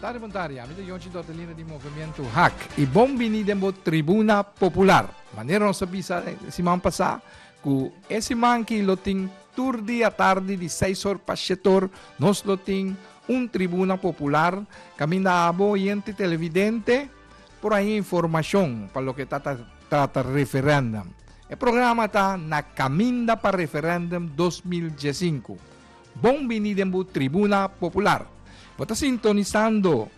tardi, bon tardi. Ami ta Yonchi Tortellino di Movimiento Hak. I bon bini den bo Tribuna Popular. Manera nos a bisa siman pasá, ku e siman ki lo tin tur dia tardi di 6 or pa 7 or, nos lo tin un Tribuna Popular kaminda abo oyente televidente por haña informashon pa loke ta trata referèndum. E programa ta Na Kaminda pa Referèndum 2015. Bon bini den bo Tribuna Popular. Bo ta sintonisando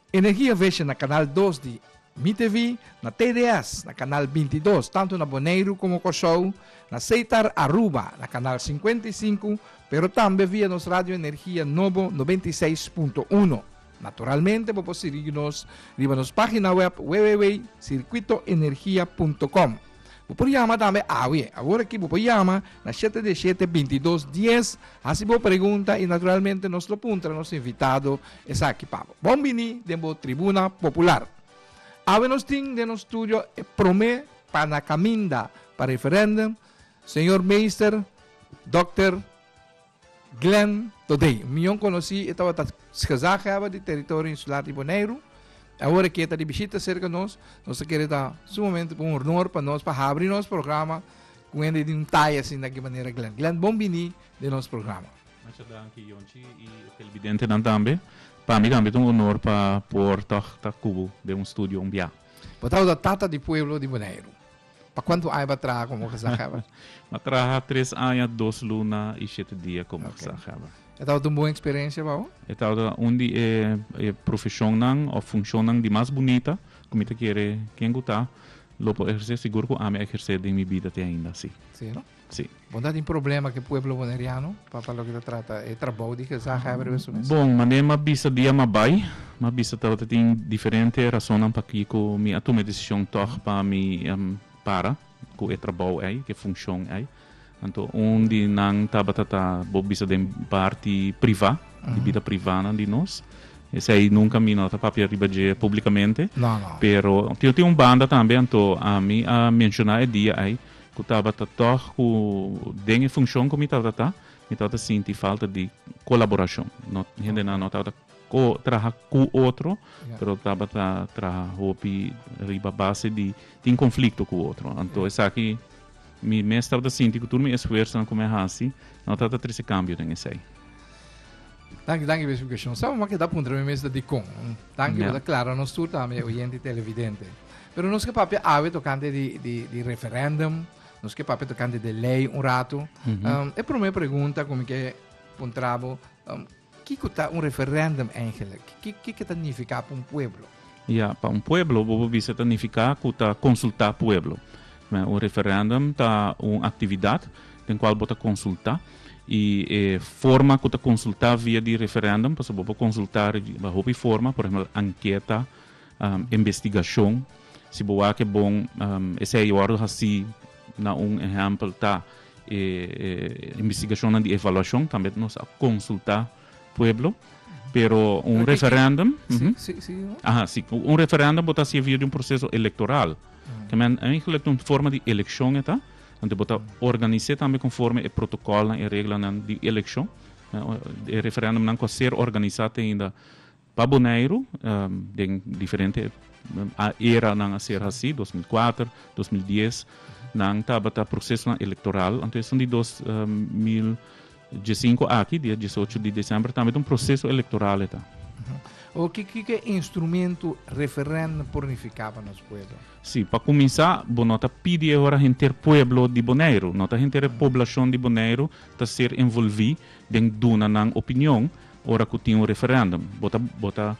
Energia Vision na Kanal 2 di Mi TV, na TDS na Kanal 22, tantu na Boneiru komo Kòrsou, na Setar Aruba na Kanal 55, pero tambe via nos Radio Energia Nobo 96.1. Naturalmente bo por sigui nos riba nos página web www.circuitoenergia.com. Bo por yama tambe awe. Awor aki bo por yama na shete de shete 22 10, hasi bo pregunta i naturalmente nos lo puntra nos invitado esaki pa bo. Bon bini den bo Tribuna Popular. Awe nos tin den nos studio e prome pa na kaminda pa referendum, señor Meester Dòkter Glenn Thodé. Mion konosí e tabata gezaghebber di teritorio insular di Boneiru. Awor aki e ta di bishita serka nos. Nos ta kere ta sumamente un honor pa nos pa habri nos programa ku hende di un taya asina di manera Glenn. Glenn, bon bini den nos programa. Masha danki, Yonchi, i e televidentenan tambe. Pa mi tambe ta un honor pa por tòg ta ku bo den un studio un bia. Bo tabata tata di pueblo di Boneiru. Pa kuantu aña bo a traha komo gezaghebber? Mi a traha 3 aña, 2 luna i 7 dia komo gezaghebber. E tabata un bon eksperensia pa bo? E tabata un di e profeshonnan òf funshonnan di mas bunita ku mi ta kere ken ku ta lo por ehersé, sigur ku ami a ehersé den mi bida te ainda, sí. Sí, no? Sí. Bo no tin problema ku e pueblo boneriano pa loke ta trata e trabou di gezaghebber riba su mes? Bon, manera mi a bisa dia m'a bai, m'a bisa tabata tin diferente rasonnan pakiko mi a tuma e desishon tòg pa mi para ku e trabou ei, ku e funshon ei. Anto un di nan tabata ta bo bisa den parti privá, di bida privánan di nos. Esei nunka mi no ta papia riba dje públikamente. No, no. Pero tin un banda tambe, anto ami a menshoná e dia ei ku tabata tòg ku den e funshon ku mi tabata ta, mi tabata sinti falta di kolaborashon. No, hendenan no tabata ko traha ku otro, pero tabata traha hopi riba base di tin konflikto ku otro. Anto esaki mi mes tabata sinti ku tur mi esfuersonan ku mi a hasi no tabata trese kambio den esei. Danki, danki pa e splikashon. Sa bo keda puntra mi mes ta dikon. Danki bo ta klara nos tur tambe, oyente i televidente. Pero nos ke papia awe tokante di referendum, nos ke papia tokante di lei un ratu. E promé pregunta ku mi ke puntra bo, kiko ta un referendum eigenlijk? Kiko ta nifiká pa un pueblo? Ya, pa un pueblo bo por bisa ta nifiká ku ta konsultá pueblo. Un referendum ta un aktividat den kual bo ta konsultá i e forma ku ta konsultá via di referendum, pasobra bo por konsultá riba hopi forma, por ehempel anketa, investigashon. Si bo wak e bon, esei wòrdu hasí na un ehèmpel ta e investigashonnan di evaluashon, tambe nos a konsultá pueblo. Pero un referendum, aha, si, un referendum bo ta hasié via di un proseso elektoral. Ke men eigenlijk un forma di elekshon e ta, anto bo ta organis'é tambe konforme e protokòlnan, e reglanan di elekshon. E referendumnan ku a ser organisá te ainda pa Boneiru den diferente eranan a ser hasí, 2004, 2010, nan tabata prosesonan elektoral. Anto esun di 2015 aki, dia 18 di desèmber, tambe ta un proseso elektoral e ta. O kiko e instrumento referèndum por nifiká pa nos pueblo? Sí, pa kuminsá bo no ta pidi e ora henter pueblo di Boneiru, no ta henter e poblashon di Boneiru ta ser envolví den duna nan opinion ora ku tin un referèndum. Bo ta bo ta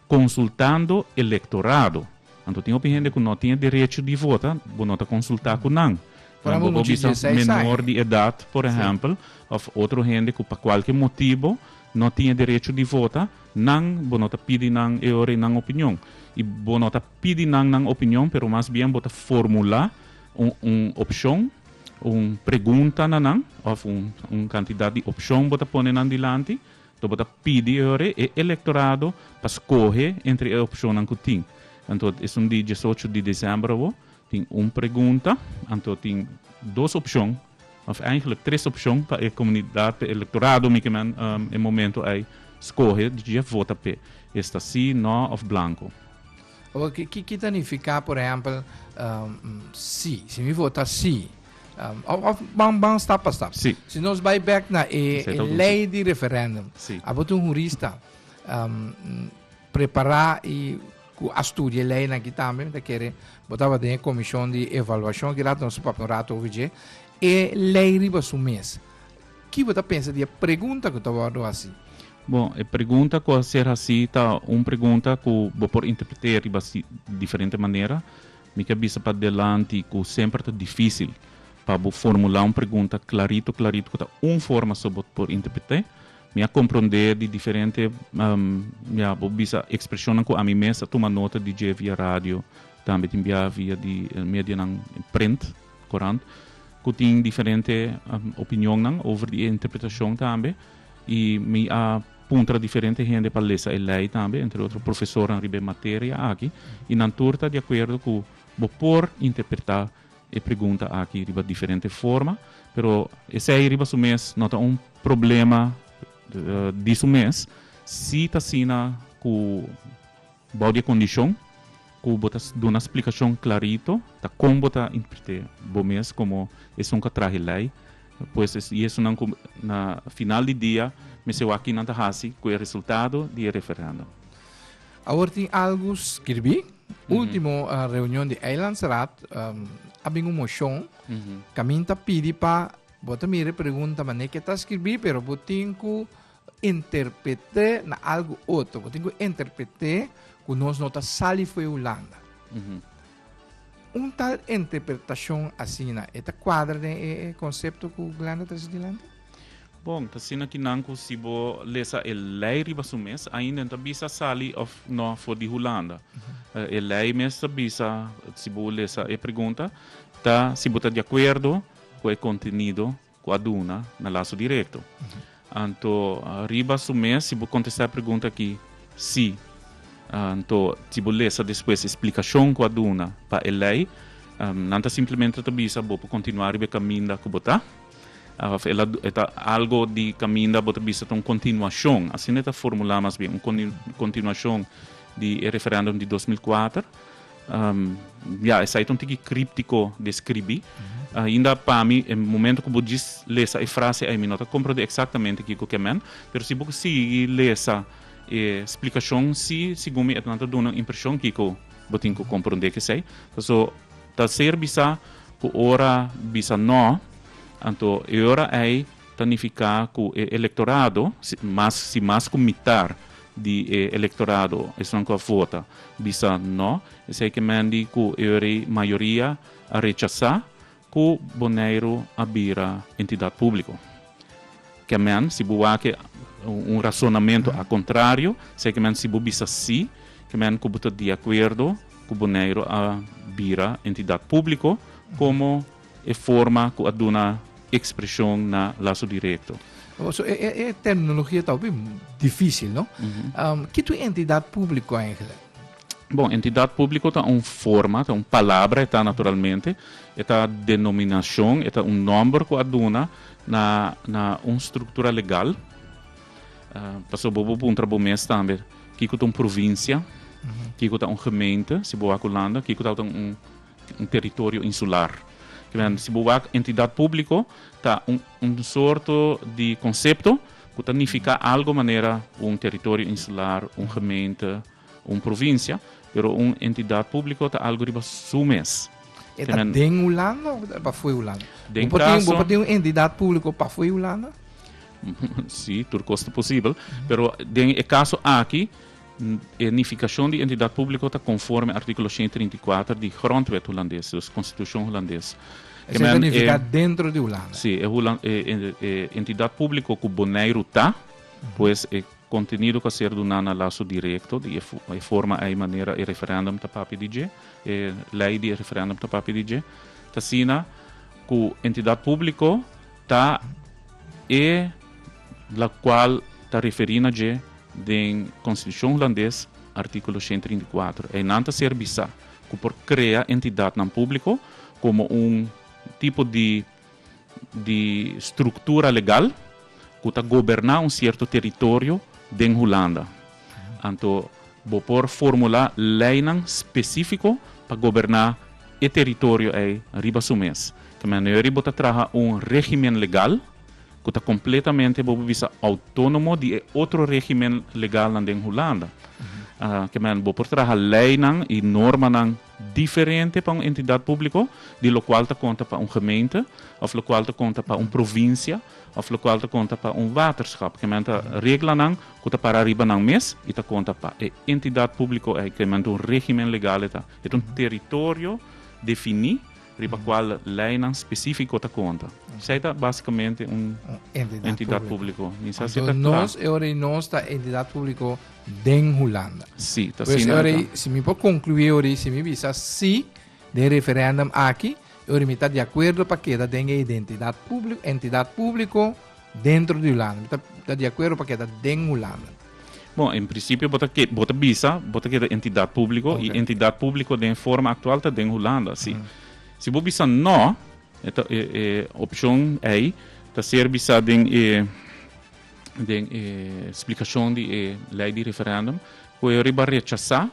konsultando elektorado. Anto tin hopi hende ku no tin e derecho di vota, bo no ta konsultá ku nan. Por ehempel, Bo por mucha bisa 16 aña. menor di edat, por ehempel, òf otro hende ku pa kualke motibu no tin e derecho di vota, nan bo no ta pidi nan e ora ei nan opinion. I bo no ta pidi nan nan opinion, pero mas bien bo ta formulá un opshon, un pregunta na nan, òf un kantidat di opshon bo ta pone nan dilanti. Anto bo ta pidi e ora ei e elektorado pa skohe entre e opshonnan ku tin. Anto esun di 18 di desèmber awo tin un pregunta, anto tin dos opshon, òf eigenlijk tres opshon pa e komunidat, pa e elektorado mi ke men e momento ei. skohe di vota p'e. Esta si, no òf blanko. O ki ta nifiká, por ehèmpel, si, si mi vota si, òf ban stap pa stap. Si nos bai bèk na e lei di referèndum, abo ta un hurista prepará i ku a studia e leinan aki tambe, mi ta kere bo tabata den e komishon di evaluashon, ki rato nos a papia un rato over dje, e lei riba su mes. Ki bo ta pensa di e pregunta ku ta wòrdu hasi? Bon, e pregunta ku a ser hasí ta un pregunta ku bo por interpret'é riba diferente manera. Mi ke bisa pa delanti ku semper ta difísil pa bo formulá un pregunta klarito klarito ku ta un forma so bo por interpret'é. Mi a komprondé di diferente, ya, bo bisa ekspreshonnan ku ami mes a tuma nota di dje via radio, tambe tin bia via di medianan print. Korant, ku tin diferente opinionnan over di e interpretashon tambe i mi a puntra diferente hende pa lesa e lei tambe, entre otro profesornan riba e materia aki, i nan tur ta di akuerdo ku bo por interpretá e pregunta aki riba diferente forma, pero esei riba su mes no ta un problema di su mes, si ta asina ku. Bou di e kondishon ku bo ta duna splikashon klarito ta kon bo ta interpret'é bo mes komo esun ku a traha e lei. Pues i esunnan ku na final di dia mester wak kinan ta hasi ku e resultado di e referèndum. Awor tin algu skirbí. Ultimo reunion di Eilandsraad a bin un moshon kaminda ta pidi pa bo ta mira e pregunta manera ke ta skirbí pero bo tin ku interpreté na algo otro. Bo tin ku interpreté ku nos no ta sali fo'i Hulanda. Un tal interpretashon asina, e ta kuadra den e konsepto ku Glenda ta trese dilanti? Bon, ta asina ki nan ku si bo lesa e lei riba su mes, ainda no ta bisa sali òf no for di Hulanda. E lei mes ta bisa, si bo lesa e pregunta, ta si bo ta di akuerdo ku e kontenido ku a duna na laso direkto. Anto riba su mes si bo kontestá e pregunta aki sí, anto si bo lesa despues e splikashon ku a duna pa e lei, nan ta simplemente ta bisa bo por kontinuá riba e kaminda ku bo ta, òf el a e ta algo di kaminda bo ta bisa ta un kontinuashon, asina e ta formulá mas bien, un kontinuashon di e referèndum di 2004. Ya, esei ta un tiki kríptiko deskribí. Ainda pa mi, e momento ku bo djis lesa e frase ei, mi no ta komprondé eksaktamente kiko ke men. Pero si bo sigui lesa e splikashon, sí, segun mi e nan ta duna un impreshon kiko bo tin ku komprondé kesei. Paso ta ser bisá ku ora bisa nò, anto e ora ei ta nifiká ku e elektorado, mas si mas ku mitar di e elektorado, esnan ku a vota, bisa no, esei ke men di ku e mayoria a rechasá ku Boneiru a bira entidat públiko. Ke men, si bo wak un rasonamentu a kontrario, esei ke men si bo bisa sí, ke men ku bo ta di akuerdo ku Boneiru a bira entidat públiko komo e forma ku a duna ekspreshon na laso direkto. So e terminologia ta hopi difícil, no? Ki ta un entidat públiko eigenlijk? Bon, entidat públiko ta un forma, ta un palabra e ta naturalmente, e ta denominashon, e ta un nòmber ku a duna na na un struktura legal. Pasobra bo por puntra bo mes tambe kiko ta un provinsia, kiko ta un gemeente, si bo wak Hulanda, kiko ta un un teritorio insular. Si bo wak entidat públiko ta un un sorto di konsepto ku ta nifiká algo manera un teritorio insular, un gemeente, un provinsia, pero un entidat públiko ta algo riba su mes. E ta den Hulanda òf pafó Hulanda? Den kaso. Bo por tin un entidat públiko pafó Hulanda? Sí, tur kos ta posibel, pero den e kaso aki E nifikashon di entidat públiko ta konforme artíkulo 134 di Grondwet Hulandes, dus Konstitushon Hulandes. Esei ta nifiká dentro di Hulanda. Sí, e entidat públiko ku Boneiru ta, pues e kontenido ku a ser duná na laso direkto di e forma ei manera e referèndum ta papia di dje, e lei di e referèndum ta papia di dje, ta asina ku entidat públiko ta e lakual ta referí na dje Den Konstitushon Hulandes, artíkulo 134, einan ta ser bisá ku por krea entidatnan públiko komo un tipo di di struktura legal ku ta goberná un sierto teritorio den Hulanda. Anto bo por formulá leinan spesífiko pa goberná e teritorio ei riba su mes. Ta manera bo ta traha un régimen legal ku ta kompletamente, bo por bisa, outónomo di e otro régimen legalnan den Hulanda. Ke men bo por traha leinan i normanan diferente pa un entidat públiko, di lokual ta konta pa un gemeente, òf lokual ta konta pa un provinsia, òf lokual ta konta pa un waterschap. Ke men ta reglanan ku ta para riba nan mes i ta konta pa e entidat públiko ei. Ke men ta un régimen legal e ta. E ta un teritorio definí riba kual leinan spesífiko ta konta. Esei ta básikamente un entidat públiko. Mi sa si ta kla. Nos, e ora ei nos ta entidat públiko den Hulanda. Sí, ta Pues asina e ora e ta. ei, si mi por konkluí e ora ei, si mi bisa sí den referèndum aki, e ora ei mi ta di akuerdo pa keda den e identidat públiko, entidat públiko dentro di Hulanda. Mi ta ta di akuerdo pa keda den Hulanda. Bon, en prinsipio bo ta ke, bo ta bisa, bo ta keda entidat públiko i entidat públiko den e forma aktual ta den Hulanda, sí. Si bo bisa nò, e ta e e opshon ei ta ser bisá den e den e splikashon di e lei di referèndum ku e riba rechasá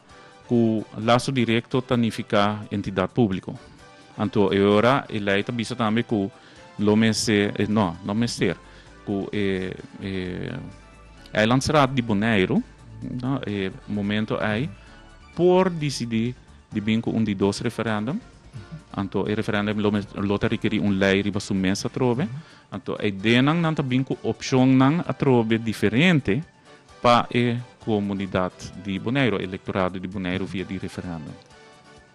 ku laso direkto ta nifiká entidat públiko. Anto e ora e lei ta bisa tambe ku lo mester, no, no mester, ku e e Eilandsraad di Boneiru na e momento ei por disidí di bin ku un di dos referèndum. Anto e referèndum lo lo ta rekerí un lei riba su mes atrobe. Anto e ideanan nan ta bin ku opshonnan atrobe diferente pa e komunidat di Boneiru, elektorado di Boneiru via di referèndum.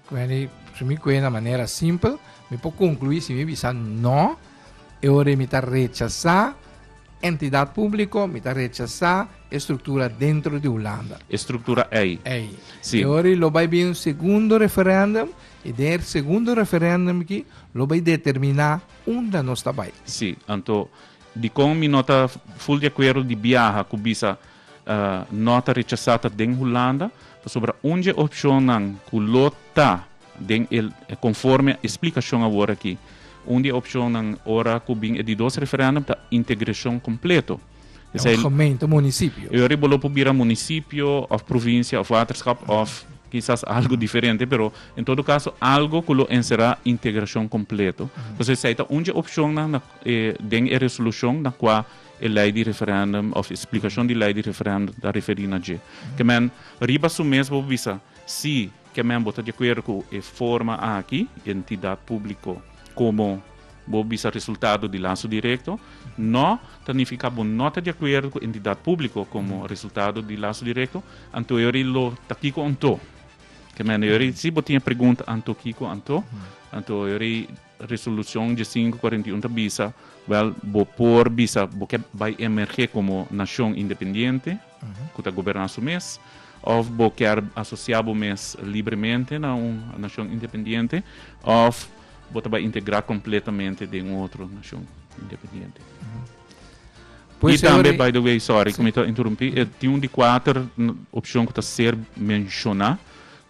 Kweni, si mi kue na manera simpel, mi por konkluí si mi bisa no, e ora ei mi ta rechasá entidat públiko, mi ta rechasá e struktura dentro di Hulanda. E struktura ei. Ei. Sí. E ora ei lo bai bin un segundo referèndum i den e segundo referèndum aki lo bai determiná unda nos ta bai. Sí, anto dikon mi no ta ful di akuerdo di biaha ku bisa No ta rechasá ta den Hulanda, pasobra un dje opshonnan ku lo ta den e konforme e splikashon awor aki, un di e opshonnan ora ku bin e di dos referèndum ta integrashon kompleto. Esei, un gemeente, un munisipio. E ora bo lo por bira munisipio òf provinsia òf waterschap òf kisas algu diferente, pero en todo kaso algu ku lo enserá integrashon kompleto. Entonces esei ta un dje opshonnan na den e resolushon na kua E lei di referendum of e splikashon di lei di referendum ta referí na dje. Ke men riba su mes bo por bisa si ke men bo ta di akuerdo ku e forma aki, entidat públiko, komo bo bisa resultado di laso direkto. No ta nifiká bo no ta di akuerdo ku entidat públiko komo resultado di laso direkto, anto e ora lo ta kiko anto? Ke men e ora si bo tin e pregunta anto kiko anto, anto e ora Resolucion diesinku kuarenta i un ta bisa, Wèl, bo por bisa bo ke bai emergé komo nashon independiente ku ta goberná su mes, òf bo kier asosiá bo mes libremente na un nashon independiente, òf bo ta bai integrá kompletamente den un otro nashon independiente. I tambe, by the way, sorry ku mi ta interumpí, e tin un di kuater opshon ku ta ser menshoná.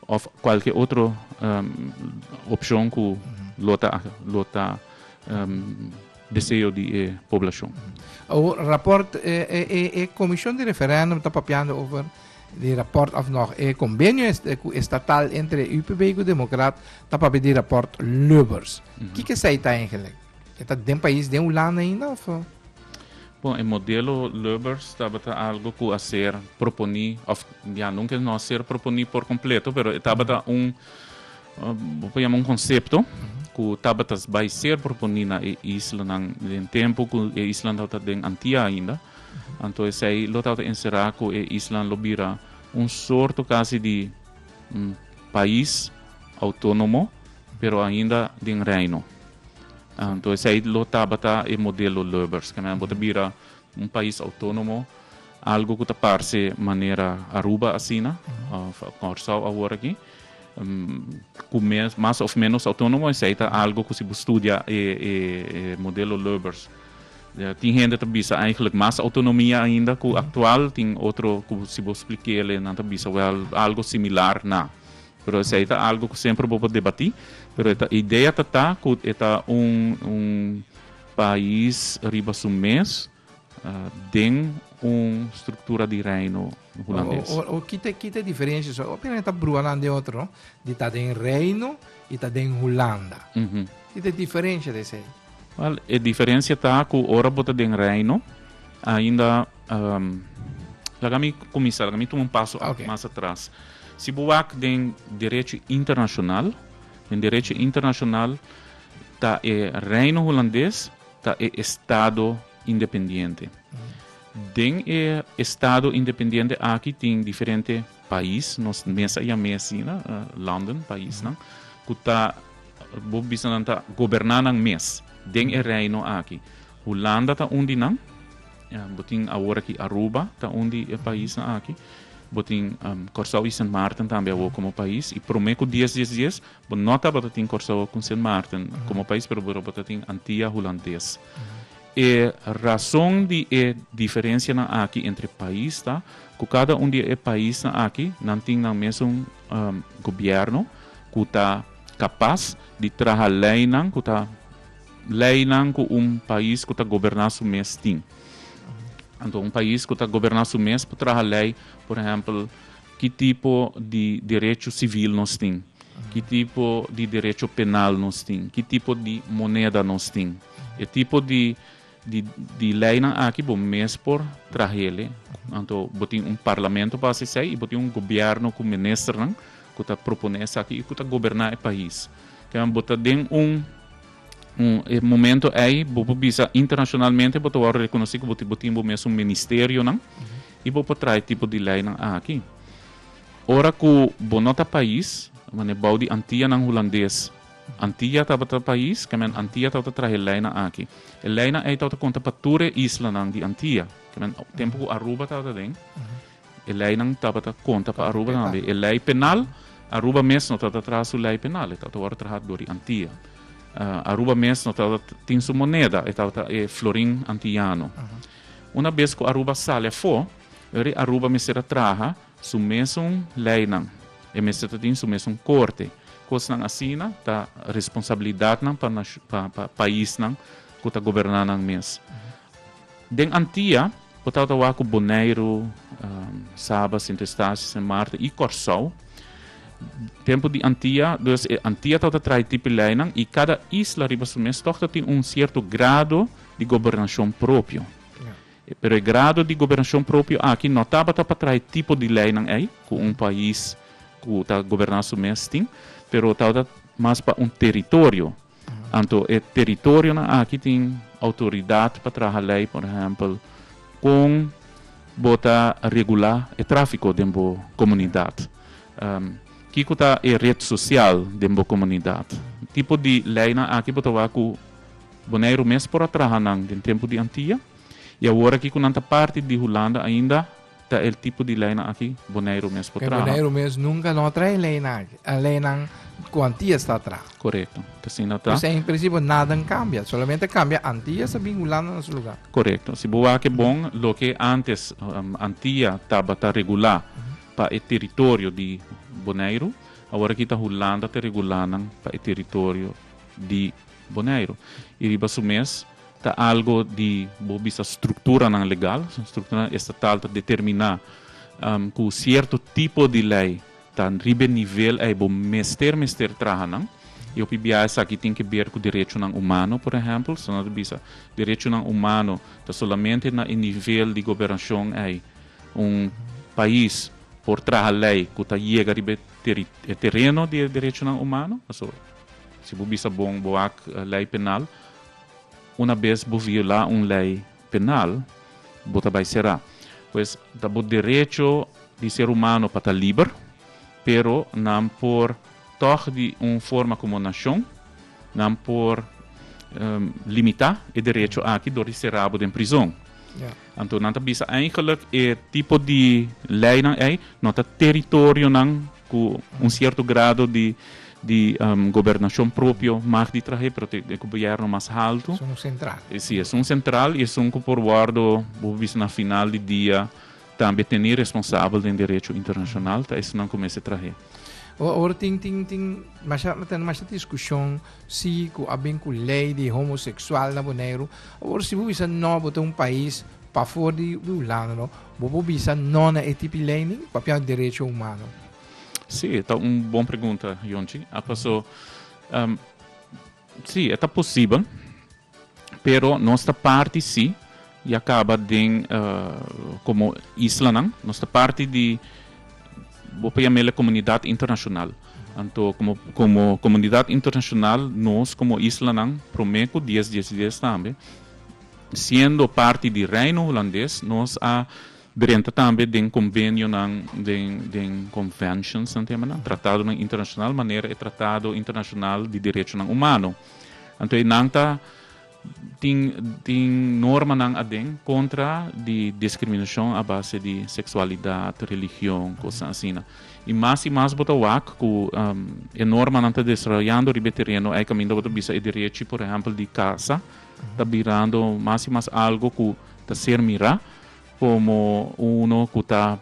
Of cualke otro opcion cu lo ta lo ta deseo di e poblacion. Awor rapport e e e comision di referendum ta papiando over di rapport of nog e convenio cu estatal entre UPB cu Democrat ta papia di rapport Lubbers. Kiko esey ta eigenlijk? E ta den pais den Hulanda ainda of? Bon, e modelo Lubbers tabata algo cu a ser proponi, of ya nunca no a ser proponi por completo, pero e tabata un, bo por yama un concepto cu tabata bay ser proponi na e islanan den tempo cu e islanan tabata den Antia ainda. Anto esey lo tabata encera cu e islanan lo bira un sorto casi di pais autonomo, pero ainda den Reino. Anto esei lo tabata e modelo Lubbers, ke men bo ta bira un pais outónomo, algo ku ta parse manera Aruba asina, òf Kòrsou awor aki, ku mas òf ménos outónomo, esei ta algo ku si bo studia e modelo Lubbers, tin hende ta bisa eigenlijk mas outonomia ainda ku aktual, tin otro ku si bo splik'é nan ta bisa wèl algo similar na. Pero esei ta algo ku semper bo por debatí, pero e ta idea ta ta ku e ta un un pais riba su mes den un struktura di Reino Hulandes. O ki ta ki ta e diferensia? So hopi hende ta brua nan den otro, no? Di ta den Reino i ta den Hulanda. Ki ta e diferensia di esei? Wel, e diferensia ta ku ora bo ta den Reino, ainda laga mi kuminsá, laga mi tuma un paso mas atras. Si bo wak den derecho internashonal, den derecho internashonal ta e Reino Hulandes ta e estado independiente. Den e estado independiente aki tin diferente pais, nos mes a yam'é asina, landen, paisnan, ku ta, bo bisa nan ta goberná nan mes den e reino aki. Hulanda ta un di nan, bo tin awor aki Aruba ta un di e paisnan aki, bo tin Kòrsou i Sint Maarten tambe awor komo pais, i promé ku dies dies dies Bo no tabata tin Kòrsou ku Sint Maarten komo pais pero bo tabata tin Antia Hulandes. E rason di e diferensianan aki entre pais ta ku kada un di e paisnan aki nan tin nan mesun gobièrnu ku ta kapas di traha leinan ku ta leinan ku un pais ku ta goberná su mes tin. Anto un pais ku ta goberná su mes por traha lei por ehèmpel Ki tipo di derecho sivil nos tin? Ki tipo di derecho penal nos tin? Ki tipo di moneda nos tin? E tipo di di di leinan aki bo mes por trahele. Anto bo tin un parlamento pa hasi esei i bo tin un gobièrnu ku ministernan ku ta proponé esaki i ku ta goberná e pais. Kèmen bo ta den un un e momento ei bo por bisa internashonalmente bo ta wòrdu rekonosí ku bo bo tin bo mes un ministerionan. I bo por traha e tipo di leinan aki. Ora ku bo no ta pais, manera bou di Antianan Hulandes, Antia tabata pais, ke men Antia tabata traha e leinan aki. E leinan ei tabata konta pa tur e islanan di Antia. Ke men tempu ku Aruba tabata den, e leinan tabata konta pa Aruba tambe. E lei penal, Aruba mes no tabata traha su lei penal, e tabata wòrdu traha dor di Antia. Aruba mes no tabata tin su moneda, e tabata e florin antiano. Una bes ku Aruba sali afó, ori Aruba mester a traha su mesun leinan, e mester ta tin su mesun korte. Kosnan asina ta responsabilidatnan pa pa paisnan ku ta goberná nan mes. Den Antia bo tabata wak ku Boneiru, Saba, Sint Eustatius, Sint Maarten i Kòrsou. Tempu di Antia, dus e Antia tabata traha e tipi leinan i kada isla riba su mes tòg ta tin un sierto grado di gobernashon propio. Pero e grado di gobernashon propio aki no tabata pa traha e tipo di leinan ei ku un pais ku ta goberná su mes tin, pero tabata mas pa un teritorio. Anto e teritorionan aki tin outoridat pa traha lei, por ehèmpel, kon bo ta regulá e tráfiko den bo komunidat, kiko ta e ret sosial den bo komunidat. Tipo di leinan aki bo ta wak ku Boneiru mes por a traha nan den tempu di Antia i awor aki ku nan ta parti di Hulanda ainda ta el tipo di leinan aki Boneiru mes por traha. Boneiru mes nunka no a traha e leinan aki, e leinan ku Antias ta traha. Korekto, ta asina ta. Pues en prinsipio nada a kambia, solamente a kambia Antias a bin Hulanda na su lugar. Korekto, si bo wak e bon loke antes Antia tabata regulá pa e teritorio di Boneiru, awor aki ta Hulanda ta regulá nan pa e teritorio di Boneiru. I riba su mes ta algo di bo bisa strukturanan legal, strukturanan estatal ta determiná ku sierto tipo di lei ta riba e nivel ei bo mester mester traha nan. I hopi biaha esaki tin ke ber ku derechonan humano, por ehèmpel. So nan ta bisa derechonan humano ta solamente na e nivel di gobernashon ei un pais por traha lei ku ta yega riba e tereno di e derechonan humano. Pasobra Si bo bisa bon bo wak lei penal, una bes bo violá un lei penal, bo ta bai será. Pues ta bo derecho di ser humano pa ta liber, pero nan por tòg di un forma komo nashon, nan por limitá e derecho aki dor di será bo den prizon. Anto nan ta bisa eigenlijk e tipo di leinan ei no ta teritorionan ku un sierto grado di di gobernashon propio mag di trahe, pero te e gobierno mas haltu. Esun sentral. Si, esun sentral i esun ku por wòrdu, bo por bisa na final di dia, tambe teni responsabel den derecho internashonal, ta esunnan ku mester trahe. Awor tin tin tin masha tene masha diskushon si ku a bin ku lei di homoseksual na Boneiru. Awor si bo bisa no bo ta un pais. pafó di Hulanda, no? Bo por bisa no na e tipo di lei, papia derecho humano. Si, ta un bon pregunta, Yonchi. A paso, si, ta posibel, pero nos ta parti si, ya kaba den komo islanan, nos ta parti di, bo por yam'é komunidat internashonal. Anto, komo komunidat internashonal, nos komo islanan, promé ku 10 10 10 tambe, siendo parti di Reino Hulandes, nos a drenta tambe den konvenionan, den conventions, nan tema nan, tratadonan internashonal, manera e Tratado Internashonal di Derechonan Humano. Anto, nan ta tin normanan aden kontra di diskriminashon a base di seksualidat, religion, kos asina. I mas bo ta wak ku e normanan ta desaroyando riba tereno ei kaminda bo ta bisa e derecho, por ehèmpel, di kasa, ta birando mas i mas algu ku ta ser mirá komo uno ku ta,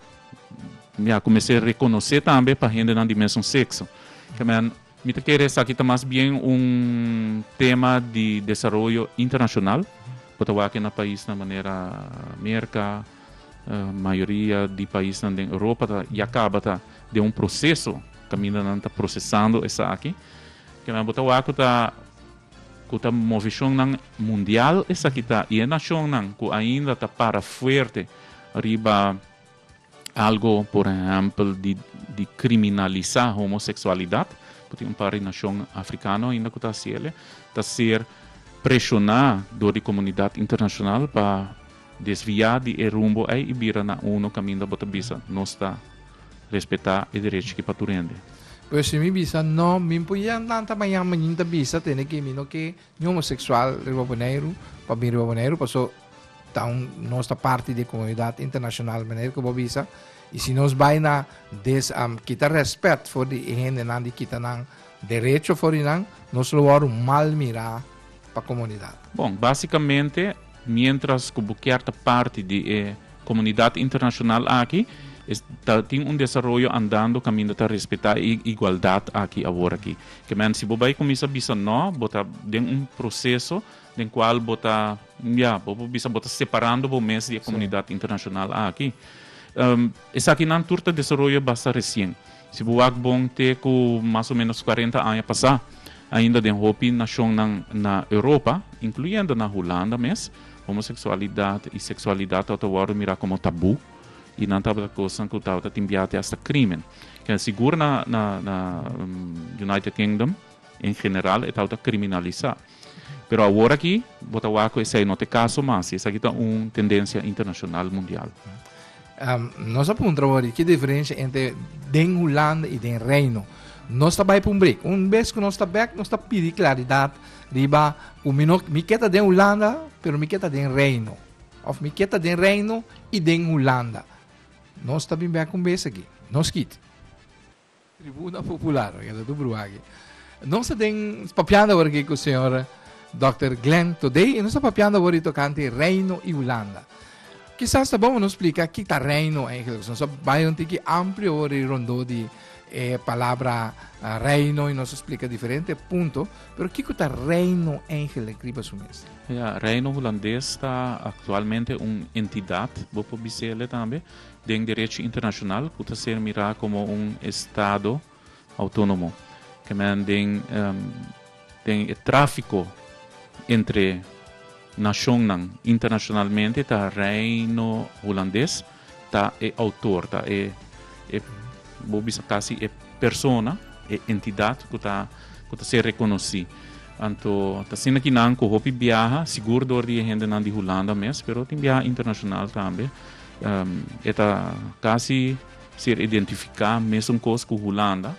ya, kuminsá rekonosé tambe pa hendenan di mesun sekso. Ke men, mi ta kere esaki ta mas bien un tema di desaroyo internashonal, bo ta wak na paisnan manera Merka, mayoria di paisnan den Europa ta ya kaba ta den un proseso, kaminda nan ta prosesando esaki. Ke men bo ta wak ku ta movishonnan mundial esaki ta i e nashonnan ku ainda ta para fuerte riba algu, por ehèmpel, di kriminalisá homoseksualidat, pasobra un par di nashon afrikano ainda ku ta hasié, ta ser preshoná dor di komunidat internashonal pa desviá di e rumbo ei i bira na uno kaminda bo ta bisa nos ta respetá e derecho aki pa tur hende. Pues si mi bisa no, mi por lanta mañan mañan ta bisa tene ku mi no ke ni homoseksual riba Boneiru, pa bin riba Boneiru, paso ta un, nos ta parti di komunidat internashonal, manera ku bo bisa, i si nos bai na kita rèspèt for di hendenan, di kita nan derecho for di nan, nos lo wòrdu mal mirá pa komunidat. Bon, básikamente, mientras ku bo ke ta parti di e komunidat internashonal aki, tin un desaroyo andando kaminda ta respetá e igualdat aki awor aki. Ke men, si bo bai kuminsá bisa no, bo ta den un proseso den kual bo ta, ja, bo bisa bo ta separando bo mes di e komunidat internashonal aki. Esakinan tur ta desaroyo basta resien. Si bo wak bon te ku mas o ménos 40 aña pasá, ainda den hopi nashonnan na Europa, inkluyendo na Hulanda mes, homoseksualidat i seksualidat tabata wòrdu mirá komo tabú i nan tabata kosnan ku tabata tin biaha te hasta krimen. Ke sigur na United Kingdom en general e tabata kriminalisá. Pero awor aki, bo ta wak ku esei no ta e kaso mas, esaki ta un tendensia internashonal mundial. Nos a puntra ki diferensia entre den Hulanda i den Reino. Nos ta bai pa un break. Un bes ku nos ta back, nos ta pidi klaridat riba ku mi no mi ke ta den Hulanda, pero mi ke ta den Reino. Òf mi ke ta den Reino i den Hulanda. Nos ta bin back un bes aki. No skit. Tribuna Popular, ku ta tur aki. Nos ta den papiando awor aki ku señor Dr. Glenn Thodé i nos ta papiando awor tokante Reino i Hulanda. Kisas ta bon nos splika kiko ta Reino eigenlijk. Nos a bai un tiki amplio awor rondó di palabra Reino i nos a splika diferente punto, pero kiko ta Reino eigenlijk riba su mes? Ja, Reino Hulandes ta aktualmente un entidat, bo por bis'é tambe, den derecho internashonal, ku ta ser mirá komo un estado outónomo. Ke men den tráfiko entre nashonnan internashonalmente ta Reino Hulandes ta e outor, ta e bo bisa kasi e persona, e entidat ku ta ser rekonosí. Anto, ta asina ku nan ku hopi biaha, sigur dor di hendenan di Hulanda mes, pero tin biaha internashonal tambe. E ta kasi ser identifiká mesun kos ku Hulanda,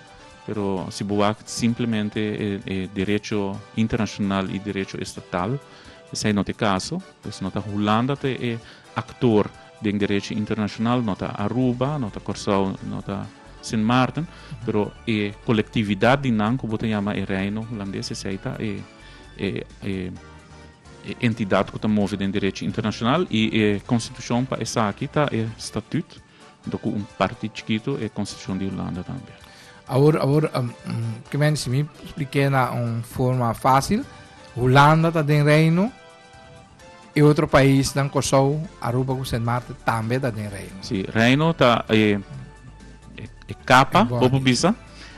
pero si bo wak simplemente e derecho internashonal i derecho estatal, esei no ta e kaso. Pues no ta Hulanda ta e aktor den derecho internashonal, no ta Aruba, no ta Kòrsou, no ta Sint Maarten, pero e kolektividat di nan ku bo ta yama e Reino Hulandes, esei ta e entidat ku ta move den derecho internashonal i e konstitushon pa esaki ta e statuut, ku un parti chikitu e konstitushon di Hulanda tambe. Awor, ke men si mi splik'é na un forma fásil, Hulanda ta den Reino. E otro paisnan Kòrsou, Aruba ku Sint Maarten tambe ta den Reino. Sí, Reino ta e e kapa, bo por bisa,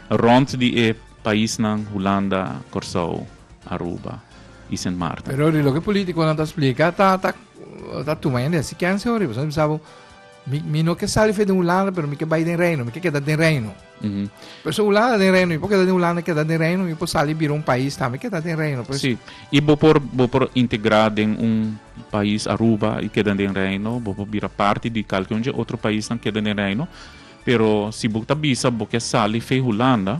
rònt di e paisnan Hulanda, Kòrsou, Aruba i Sint Maarten. Pero di loke politikonan ta splika ta ta ta tuma hende hasi kèns hori. Pasobra mi sa bo mi mi no ke sali for di Hulanda pero mi ke bai den Reino, mi ke keda den Reino. Pero si Hulanda den Reino, mi por keda den Hulanda, keda den Reino, mi por sali bira un pais tambe keda den Reino. Pues. Sí, i bo por bo por integrá den un pais Aruba i keda den Reino, bo por bira parti di kalke un dje otro paisnan keda den Reino, pero si bo ta bisa bo ke sali fei Hulanda,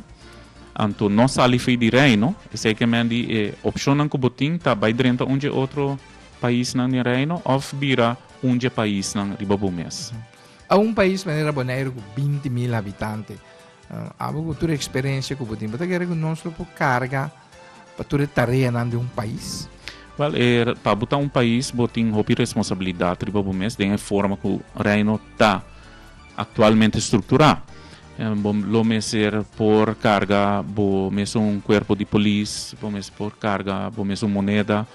anto no sali fei di Reino, esei ke men di e opshonnan ku bo tin ta bai drenta un dje otro paisnan den Reino òf bira un dje paisnan riba bo mes. A un pais manera Boneiru ku 20.000 habitante, abo ku tur eksperensia ku bo tin, bo ta kere ku nos lo por karga pa tur e tareanan di un pais? Wèl, e pa bo ta un pais bo tin hopi responsabilidat riba bo mes den e forma ku Reino ta aktualmente strukturá. Bo lo mester por karga bo mesun kuerpo di polis, bo mester por karga bo mesun moneda.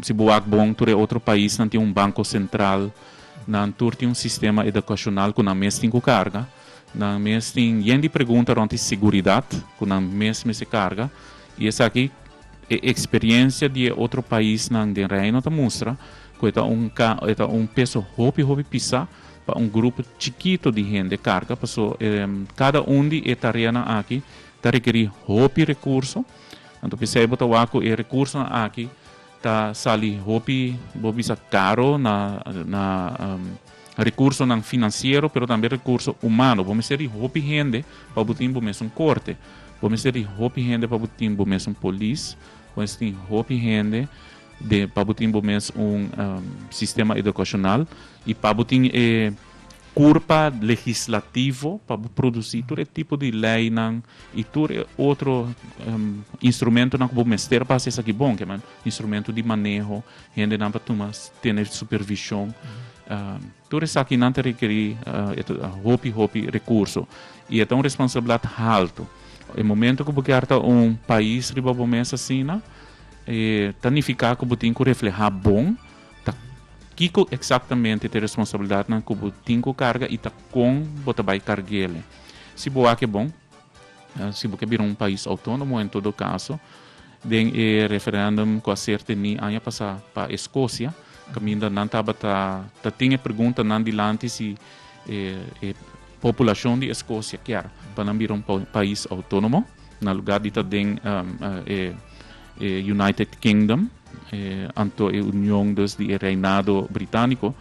Si bo wak bon, tur e otro paisnan tin un banko sentral. Nan tur tin un sistema edukashonal ku nan mes tin ku karga. Nan mes tin yen di pregunta rònt di seguridat ku nan mes mester karga. I esaki e eksperiensia di e otro paisnan den Reino ta mustra ku e ta un e ta un peso hopi hopi pisá pa un grupo chikito di hende karga paso kada un di e tareanan aki ta rekerí hopi rekurso. Anto p'esei bo ta wak ku e rekursonan aki ta sali hopi, bo bisa karo na na rekursonan finansiero pero tambe rekurso humano. Bo mester di hopi hende pa bo tin bo mesun korte, bo mester di hopi hende pa bo tin bo mesun polis, bo mester tin hopi hende de pa bo tin bo mes un sistema edukashonal i pa bo tin e Kurpa legislativo pa bo produsí tur e tipo di leinan i tur e otro instrumentonan ku bo mester pa hasi esaki bon, ke men instrumento di maneho, hendenan pa tuma tene supervishon. Tur esakinan ta rekerí hopi hopi rekurso i e ta un responsabilidat haltu. E momento ku bo kier ta un pais riba bo mes asina, e ta nifiká ku bo tin ku reflehá bon. Ta kiko eksaktamente ta e responsabilidatnan ku bo tin ku karga i ta kon bo ta bai karg'el? Si bo wak e bon, si bo ke bira un pais outónomo en todo kaso, den e referèndum ku a ser tení aña pasá pa Eskosia, kaminda nan tabata ta tin e preguntanan dilanti si e populashon di Eskosia kier pa nan bira un pais outónomo na lugá di ta den e United Kingdom. Anto e union dus di e reinado Britániko,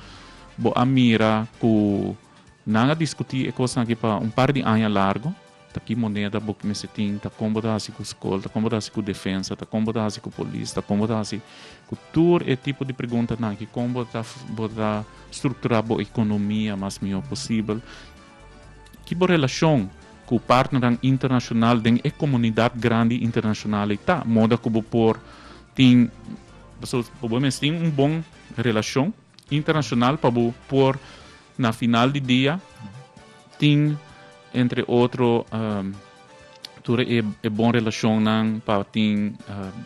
bo a mira ku nan a diskutí e kosnan aki pa un par di aña largu, ta ki moneda bo mester tin, ta kon bo ta hasi ku skol, ta kon bo ta hasi ku defensa, ta kon bo ta hasi ku polis, ta kon bo ta hasi ku tur e tipo di preguntanan aki, kon bo ta bo ta strukturá bo ekonomia mas mihó posibel, ki bo relashon ku partnernan internashonal den e komunidat grandi internashonal ei ta, moda ku bo por tin, pasobra bo mester tin un bon relashon internashonal pa bo por na final di dia tin entre otro tur e bon relashonnan pa tin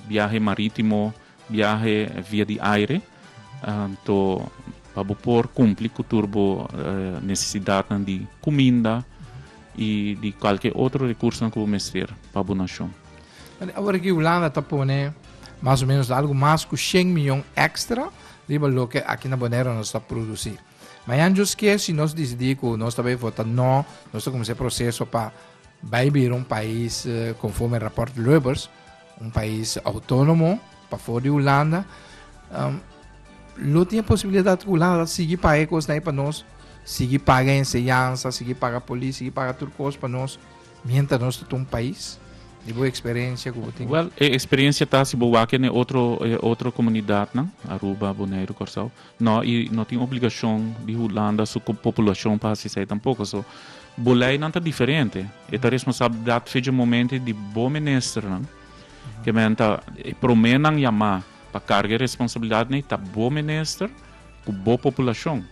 biahe maritimo, biahe via di aire, anto pa bo por kumpli ku tur bo nesesidatnan di kuminda i di kualke otro rekursonan ku bo mester pa bo nashon. Awor aki Hulanda ta pone mas o menos algu mas ku shen miyon èkstra riba loke aki na Boneiru nos ta produsí. Mañan djos ke si nos disidí ku nos ta bai vota no, nos ta kuminsá e proseso pa bai bira un pais konforme rapòrt Lubbers, Un pais autónomo pafó di Hulanda. Um, lo tin e posibilidat ku Hulanda sigui paga e kosnan pa nos, sigui paga enseñansa, sigui paga polis, sigui paga tur kos pa nos, mientras nos ta un pais? Di bo eksperensia ku bo tin. Wel, e eksperensia ta si bo wak e otro e otro komunidatnan, Aruba, Boneiru, Kòrsou, no i no tin obligashon di Hulanda su populashon pa hasi esei tampoko. So, Bo leinan ta diferente. E ta responsabilidat fecha momento di bo ministernan. Ke men ta e proménan yamá pa karga e responsabilidat nei ta bo minister ku bo populashon.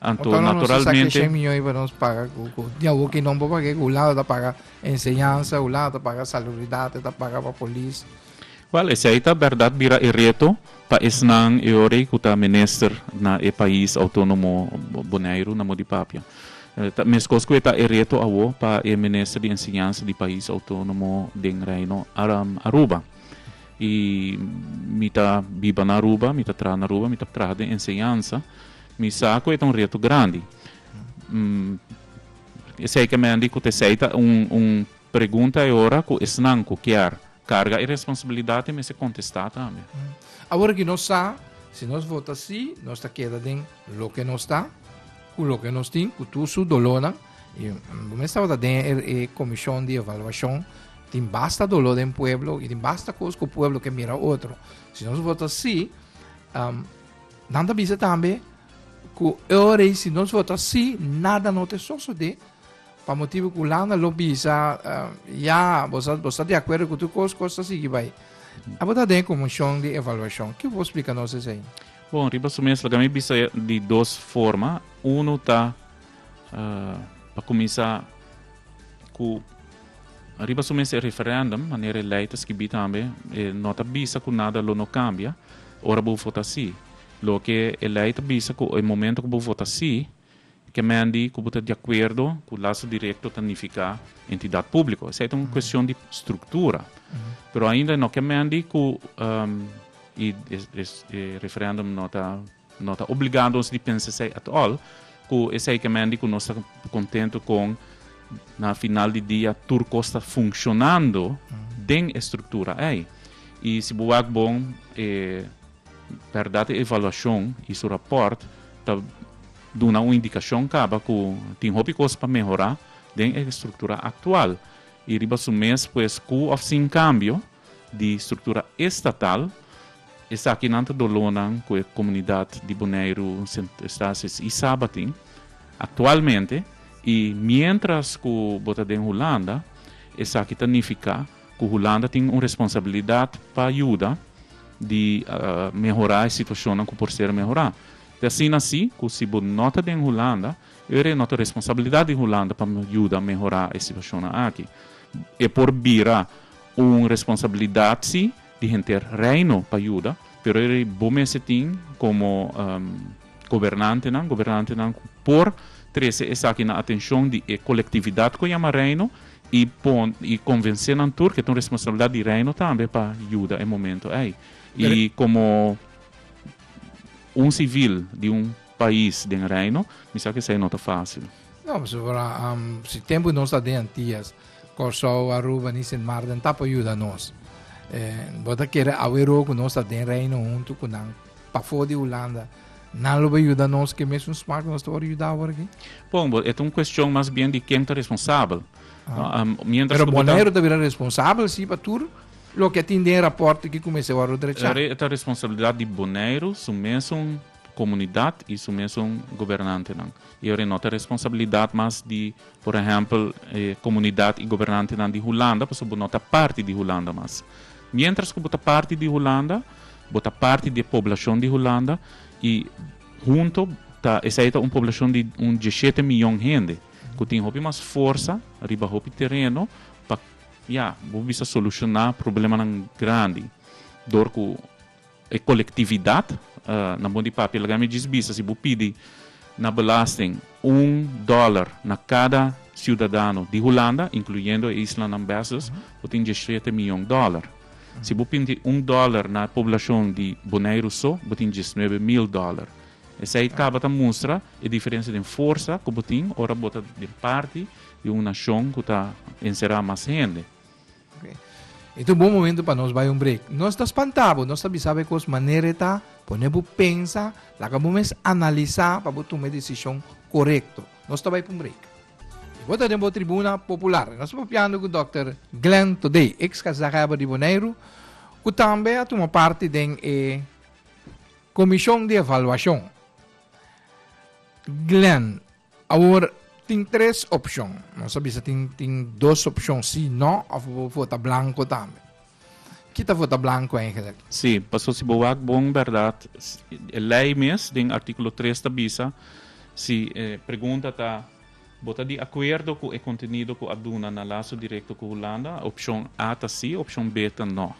Anto Otro no nos sa naturalmente. ke 100 miljoen pa nos paga ku ku di awor ki no por paga ku Hulanda ta paga enseñansa, Hulanda ta paga salubridat, ta paga pa polis. Wel, esei ta berdad bira e reto pa esnan e ora ei cu ta minister na e pais autonomo Boneiru na modi papia. Ta mescos cu e ta e reto awo pa e minister di enseñansa di pais autonomo den Reino Aruba. Y mi ta biba na Aruba, mi ta traha na Aruba, mi ta traha den enseñansa, mi sa cu e ta un reto grandi. Esei ke men di cu ta esei ta un un pregunta e ora cu esnan cu kier carga e responsabilidad e mester contesta tambe. Awor ki nos sa, si nos vota si, nos ta keda den loke nos ta, cu loke nos tin, cu tur su dolornan. Y bo mes tabata den e comision di evaluacion, tin basta dolor den pueblo y tin basta cos cu pueblo ke mira otro. Si nos vota si, nan ta bisa tambe cu e ora ei si nos vota si, nada no ta sosode, pa motibo cu Hulanda lo bisa, ya, bo sa, bo sa di acuerdo cu tur cos, cos ta sigui bay. Abo ta den e comision di evaluacion, kico bo splica nos esey? Bon, riba su mes laga mi bisa di dos forma. Uno ta pa cuminsa cu riba su mes e referendum, manera e ley ta skibi tambe, e no ta bisa cu nada lo no cambia ora bo vota si. Loke e ley ta bisa cu e momento cu bo vota si, ke men di cu bo ta di acuerdo cu lazo directo ta nifica entidad publico. Esey ta un cuestion di structura. Pero ainda no ke men di cu e referendum no ta no ta obliga nos di pensa esey at all, cu esey ke men di cu nos ta contento con na final di dia tur cos ta funcionando den e structura ey. Y si bo wak bon e Bèrdat e evaluashon i su rapòrt ta duna un indikashon kaba ku tin hopi kos pa mehorá den e struktura aktual i riba su mes pues ku òf sin kambio di struktura estatal esakinan ta dolónan ku e komunidat di Boneiru, Sint Eustatius i Saba tin aktualmente i miéntras ku bo ta den Hulanda esaki ta nifiká ku Hulanda tin un responsabilidat pa yuda di mehorá e situashonnan ku por ser mehorá. Te asina si ku si bo no ta den Hulanda, e no ta responsabilidat di Hulanda pa yuda mehorá e situashonnan aki. E por bira un responsabilidat si di henter Reino pa yuda, pero e bo mester tin komo gobernantenan, gobernantenan ku por trese esaki na atenshon di e kolektividat ku yama Reino i pon i konvensé nan tur ke ta un responsabilidat di Reino tambe pa yuda e momento ei. I komo un sivil di un pais den Reino, mi sa ku esei no ta fásil. No, pasobra si tempu nos ta den Antias, Kòrsou, Aruba ni Sint Maarten ta por yuda nos. Bo ta kere awe ku nos ta den Reino huntu ku nan pafó di Hulanda, nan lo bai yuda nos ke mesun smak nos ta wòrdu yuda awor aki? Bon, bo e ta un kuestion mas bien di ken ta responsabel. Ah. Mientras Pero Boneiru ta bira responsabel si pa tur loke tin den e rapòrt ki kuminsá wòrdu drechá. E ta responsabilidat di Boneiru, su mesun komunidat i su mesun gobernantenan. I ora e no ta responsabilidat mas di, por ehèmpel, e komunidat i gobernantenan di Hulanda, pasobra bo no ta parti di Hulanda mas. Mientras ku bo ta parti di Hulanda, bo ta parti di e poblashon di Hulanda i hunto ta esei ta un poblashon di un diesshete miyon hende ku tin hopi mas forsa riba hopi tereno pa ya bo bisa solushoná problemanan grandi dor ku e kolektividat na bon di papia laga mi djis bisa si bo pidi na belasting un dòler na kada siudadano di Hulanda, inkluyendo e islanan bes, bo tin diesshete miyon dòler. Si bo pidi un dòler na e poblashon di Boneiru so, bo tin diesnuebe mil dòler. Esei kaba ta mustra e diferensia den forsa ku bo tin ora bo ta den parti di un nashon ku ta enserá mas hende. E ta un bon momento pa nos bai un break. Nos ta spanta bo, nos ta bisa bo e kos manera e ta, pone bo pensa, laga bo mes analisá pa bo tuma e desishon korekto. Nos ta bai pa un break. I bo ta den bo Tribuna Popular. Nos ta papiando ku Dòkter Glenn Thodé, eks kazaghèber di Boneiru, ku tambe a tuma parti den e komishon di evaluashon. Glenn, Awor, tin tres opshon. Nos a bisa tin tin dos opshon, sí, no, òf bo vota blanko tambe. Ki ta vota blanko eigenlijk? Sí, pasobra si bo wak bon bèrdat, e lei mes den artíkulo tres ta bisa si e pregunta ta bo ta di akuerdo ku e kontenido ku a duna na laso direkto ku Hulanda, opshon A ta sí, opshon B ta no.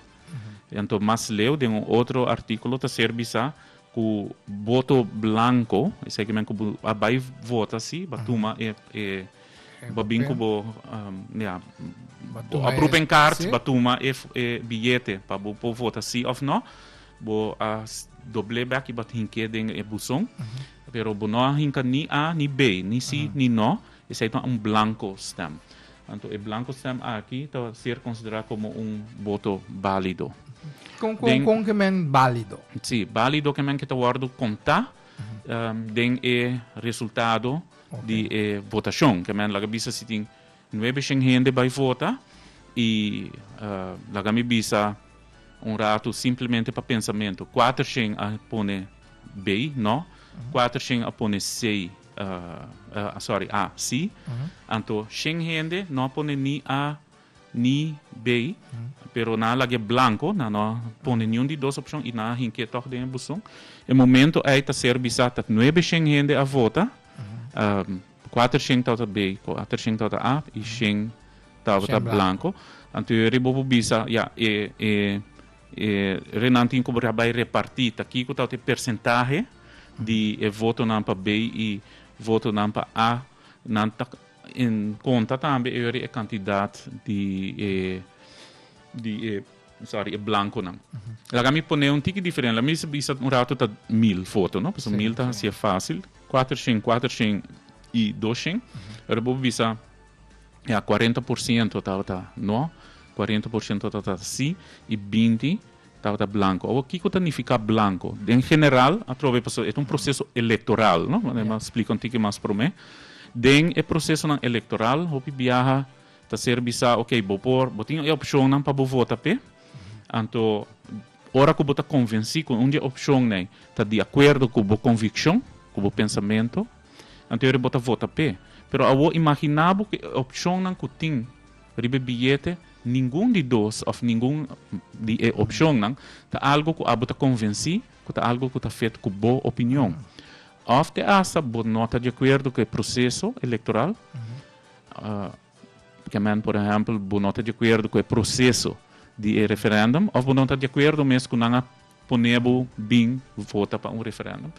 Anto mas leu den un otro artíkulo ta ser bisá ku voto blanko, esei ke men ku bo a bai vota si, bo a tuma e e bo a bin ku bo ya bo a proevenkaart, bo a tuma e e biyete pa bo por vota si òf no, bo a dobl'é bèk i bo a hink'é den e buzon, pero bo no a hinka ni A ni B, ni si ni no, esei ta un blanko stem. Anto e blanko stem aki ta ser konsiderá komo un boto bálido. Kon kon kon ke men bálido? Sí, bálido ke men ke ta wòrdu kontá den e resultado di e votashon. Ke men laga bisa si tin nuebe shen hende bai vota i laga mi bisa un ratu simplemente pa pensamentu, kuater shen a pone B, no, kuater shen a pone C. Sorry, A, si. Anto shen hende no a pone ni A ni B, pero nan a lag'é blanco, nan no a pone niun di dos opcion y nan a hink'é tog den e buzon. E momento ei ta ser bisa ta nuebe shen hende a vota, kuater shen tabata B, kuater shen tabata A y shen tabata blanco. Anto yo riba bo bisa, ya, e e e renan tin ku bai reparti ta kiko tabata e persentahe di e votonan pa B i votonan pa A, nan ta en konta tambe e ora e kantidat di e di e sorry e blankonan. Laga mi pone un tiki diferente, laga mi bisa un rato ta mil voto, no? Pasobra mil ta hasié fásil, kuatershen, kuatershen i doshen. Ora bo bisa ya 40% tabata no, 40% tabata sí i 20 Tabata blanco. Awor kiko ta nifica blanco? Den general, atrobe pasobra e ta un proceso electoral, no? Manera mi a splica un tiki mas prome. Den e procesonan electoral, hopi biaha ta ser bisa, ok, bo por, bo tin e opcionnan pa bo vota p'e. Anto, ora cu bo ta convenci cu un di e opcionnan ta di acuerdo cu bo conviccion, cu bo pensamento, anto bo ta vota p'e. Pero awor imagina bo cu e opcionnan cu tin riba e biyete, ningun di dos òf ningun di e opshonnan ta algu ku abo ta konvensí ku ta algu ku ta fet ku bo opinion. Òf te asta bo no ta di akuerdo ku e proseso elektoral, ke men por ehèmpel bo no ta di akuerdo ku e proseso di e referèndum òf bo no ta di akuerdo mes ku nan a pone bo bin vota pa un referèndum.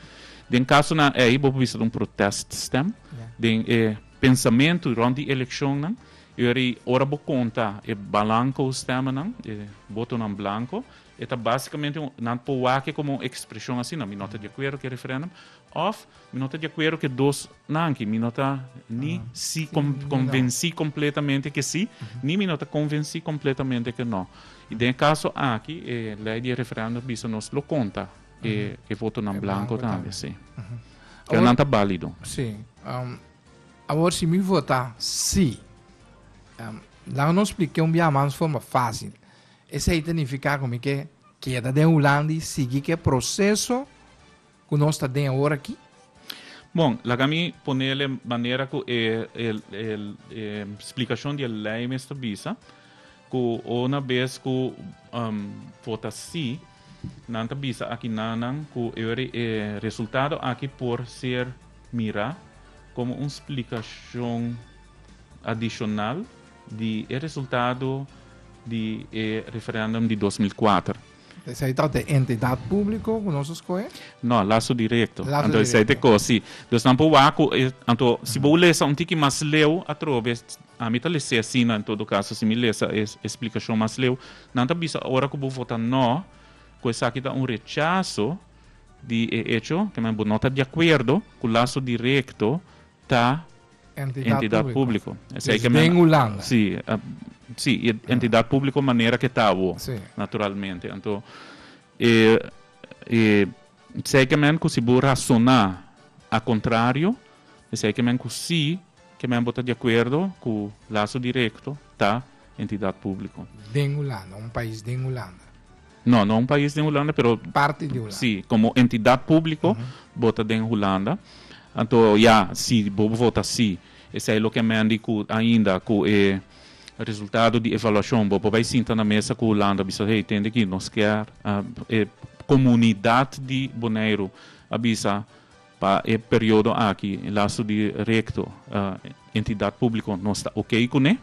Den kasonan ei bo por bisa ta un proteststem. Den e pensamentu rònt di elekshonnan, e ora ei ora bo konta e blanko stemmennan, e botonan blanko, e ta básikamente un, nan por wak e komo un ekspreshon asina, mi no ta di akuerdo ku e referèndum òf mi no ta di akuerdo ku e dos nan aki, mi no ta ni si konvensí kompletamente ke si, ni mi no ta konvensí kompletamente ke no. I den e kaso aki e lei di e referèndum bisa nos lo konta e e votonan blanko tambe, si. Pero nan ta bálido. Si. Awor si mi vota si, laga nos splika un biaha mas forma fásil. Esei ta nifiká ku mi ke keda den Hulanda i sigui ku e proseso ku nos ta den awor aki? Bon, laga mi ponele manera ku e e splikashon di e lei mes ta bisa, ku una bes ku vota sí, nan ta bisa aki nanan ku e resultado aki por ser mirá komo un splikashon adishonal di e resultado di e referèndum di 2004. Esei ta e entidat públiko ku nos a skohe? No, laso direkto. Laso Anto esei te kos, sí. Dus nan por wak ku, anto si bo lesa un tiki mas leu atrobe, ami ta les'é asina en todo kaso, si mi lesa e splikashon mas leu, nan ta bisa ora ku bo vota no, ku esaki ta un rechaso di e echo, ke men bo no ta di akuerdo ku laso direkto ta Entidat públiko. Esei ke men. Den Hulanda. Sí, sí, e entidat públiko manera ke ta awo, naturalmente. Anto, e, e, esei ke men ku si bo rasoná a kontrario, esei ke men ku sí ke men bo ta di akuerdo ku laso direkto ta entidat públiko. Den Hulanda, un pais den Hulanda. No, no un pais den Hulanda, pero. Parti di Hulanda. Sí, komo entidat públiko bo ta den Hulanda. Anto ya, si bo vota sí, esei loke a mendi ku ainda ku e resultado di evaluashon bo por bai sinta na mesa ku Hulanda bisa, hey, tende aki nos kier e komunidat di Boneiru a bisa pa e periodo aki laso di rekto entidat públiko nos ta oké kuné.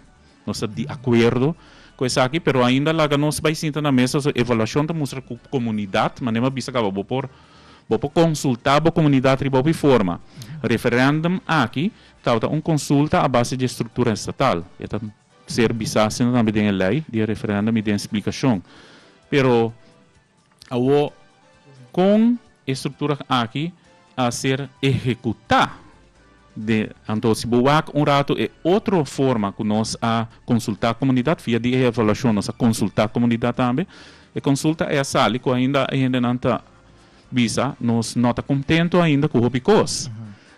Nos ta di akuerdo Ku esaki, pero ainda laga nos bai sinta na mesa, so evaluashon ta mustra ku komunidat, manera mi a bisa kaba, bo por bo por konsultá bo komunidat riba hopi forma. Referèndum aki tabata un konsulta a base di e struktura estatal. E ta ser bisá asina tambe den e lei di e referèndum i den e splikashon. Pero Awor, kon e struktura aki a ser ehekutá? De, anto si bo wak un ratu e otro forma ku nos a konsultá komunidat, via di e evaluashon nos a konsultá komunidat tambe, e konsulta e a sali ku ainda e hendenan ta bisa nos no ta kontentu ainda ku hopi kos.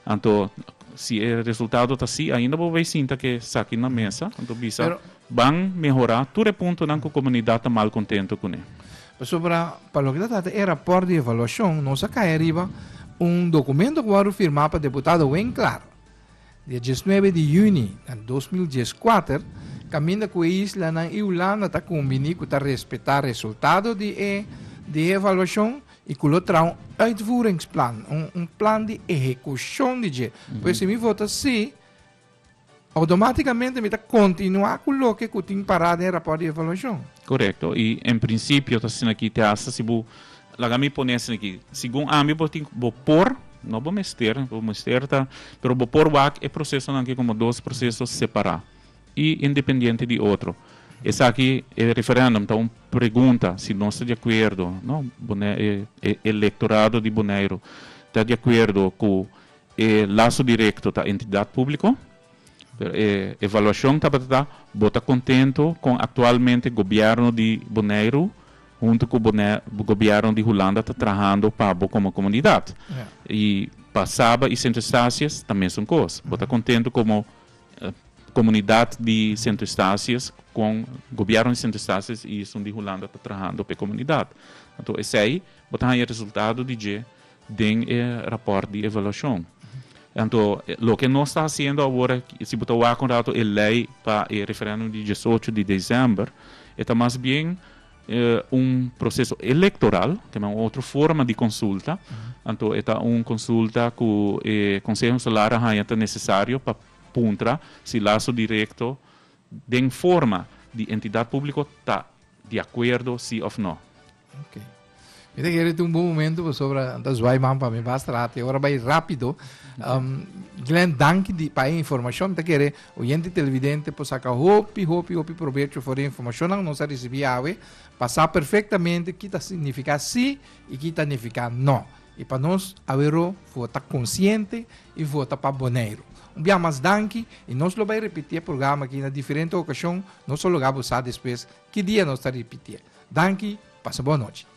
Anto si e resultado ta si, ainda bo bay sinta ke esaki na mesa, anto bisa ban mehorá tur e puntonan ku komunidat ta malkontentu kuné. Pasobra pa loke ta trata e rapòrt di evaluashon, nos a kai ariba un dokumento ku wòrdu firmá pa deputado Winklaar dia diesnuebe di yüni na 2014, kaminda ku e islanan i Hulanda ta kumbiní ku ta respetá resultado di e di e evaluashon i ku lo traha un uitvoeringsplan, un un plan di ehekushon di dje. Pues si mi vota sí, Automáticamente mi ta continua cu loke cu tin pará den e rapport di evaluacion. Correcto. Y en principio ta asina aki te hasta si bo, laga mi pone asina aki, segun ami bo tin, bo por, no bo mester, bo mester ta, pero bo por wak e procesonan aki como dos proceso separa y independiente di otro. Esaki, e referendum ta un pregunta si nos ta di acuerdo, no, Bone, e e electorado di Boneiru ta di acuerdo cu E laso direkto ta entidat públiko, pero e evaluashon tabata ta bo ta kontento kon aktualmente gobièrnu di Boneiru huntu ku gobièrnu di Hulanda ta trahando pa bo komo komunidat. I pa Saba i Sint Eustatius ta mesun kos. Bo ta kontento komo komunidat di Sint Eustatius kon gobièrnu di Sint Eustatius i esun di Hulanda ta trahando pa e komunidat. Anto esei bo ta haña resultado di dje den e rapòrt di evaluashon. Anto, loke nos ta hasiendo awor, si bo ta wak un rato e lei pa e referèndum di diesocho di desèmber, e ta mas bien un proseso elektoral, ke un otro forma di konsulta. Anto, e ta un konsulta ku e Konseho Insular a haña ta nesesario pa puntra si laso direkto den forma di entidat públiko ta di akuerdo si òf no. Ok. Mi ta kere ta un bon momento pasobra ta zwaai man pa mi basta rato e ora bai rápido. Um, Glenn, danki di, pa e informacion. Mi ta kere oyente y televidente por saca hopi, hopi, hopi provecho for e informacionnan nos a ricibi awe. Pa sa perfectamente ki ta significa sí y ki ta nifica no. Y pa nos awero vota consciente y vota pa Boneiru. Un bia mas danki y nos lo bai repiti e programa aki na diferente ocasion. Nos lo loga bo sa despues ki dia nos ta ripitié. Danki, pasa bon nochi.